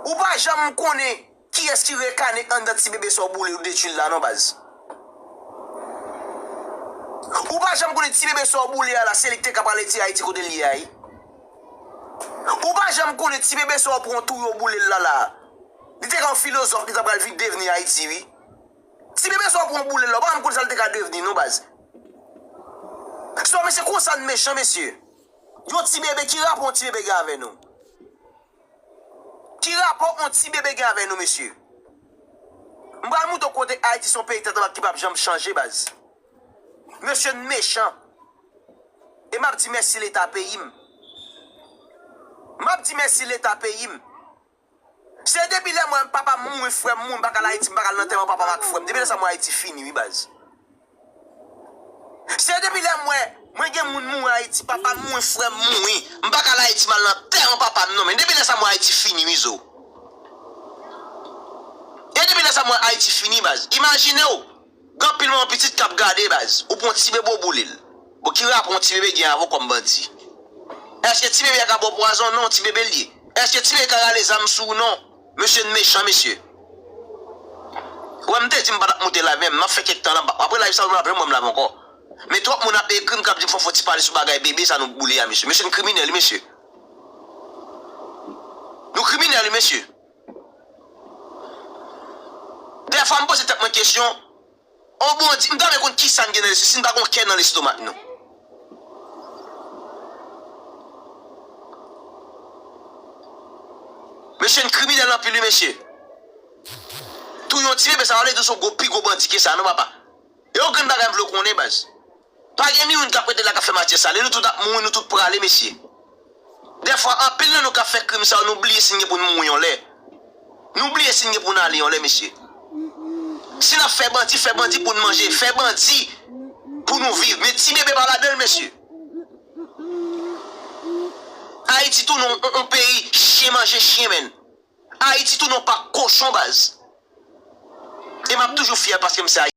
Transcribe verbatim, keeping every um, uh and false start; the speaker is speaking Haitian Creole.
Ou pa janm konnen kiyès ki rekane anndan ti bebe sa w boule ou detwi l la non baz. Ou pa janm konnen ti bebe sa w boule a la, se li ki te ka pral retire Ayiti kote l ye a wi. Ou pa janm konnen ti bebe sa w pran touye w boule l la la. Li te ka yon filozòf, li ta pral vin devni Ayiti wi. Ti bebe sa w pran boule l la, ou pa janm konnen sa l te ka devni non baz. So mesye konsa n mechan mesye. Yon ti bebe, ki rapò yon ti bebe gen avè nou? Ki rapò yon ti bebe gen avè nou mesye? M pral moutre w kote Ayiti se yon peyi tèt anba ki p ap janm chanje baz. Mesye n mechan. E m ap di mèsi leta peyi m. M ap di mèsi leta peyi m. Se depi lè m wè papa m mouri, frè m mouri, m pa ka al Ayiti, m pa ka al nan antèman papa m ak frè m. Depi lè sa m wè Ayiti fini wi baz. Se depi lè m wè mwen gen moun mouri Ayiti, papa m mouri, frè m mouri, m pa ka al Ayiti m al nan antèman papa m non. Men depi lè sa m wè Ayiti fini wi zo. E depi lè sa m wè Ayiti fini baz. Imajine w, gen anpil manman pitit k ap gade baz. Ou pran ti bebe w boule l. Bon, ki rapò yon ti bebe gen avè w kòm bandi? Èske ti bebe a ka ba w pwazon? Non, ti bebe l ye. Èske ti bebe ka rale zam sou ou? Non. Mesye n mechan, mesye. Ou wè m te di m pa t ap moute live menm, m ap fè kèk tan la, apre live sa ou p ap janm wè m live ankò. Men twòp moun ap ekri m k ap di m fò fè yon ti pale sou bagay bebe sa nou boule a, mesye. Mesye n kriminèl wi, mesye. Nou kriminèl wi, mesye. Dèfwa m poze tèt mwen kesyon, on bandi, m ta renmen konn kisa n gen nan lespri, si n pa gen yon kè nan lestomak nou. Mesye n kriminèl anpil wi mesye. Touye yon ti bebe sa pa vle di w se yon gwo, pi gwo bandi ke sa non papa. E yon grenn bagay m vle w konnen baz. Pa gen ni youn k ap rete la k ap fè matyè sale. Nou tout ap mouri, nou tout prale mesye. Dèfwa anpil nan nou k ap fè krim sa yo, nou bliye si n gen pou n mouri yon lè. Nou bliye si n gen pou n ale yon lè mesye. Si n ap fè bandi, fè bandi pou n manje, fè bandi pou nou viv. Men ti bebe pa ladan l mesye. Ayiti tounen yon, yon, yon peyi chen manje chen menn. Ayiti tounen yon pak kochon baz. E m ap toujou fyè paske m se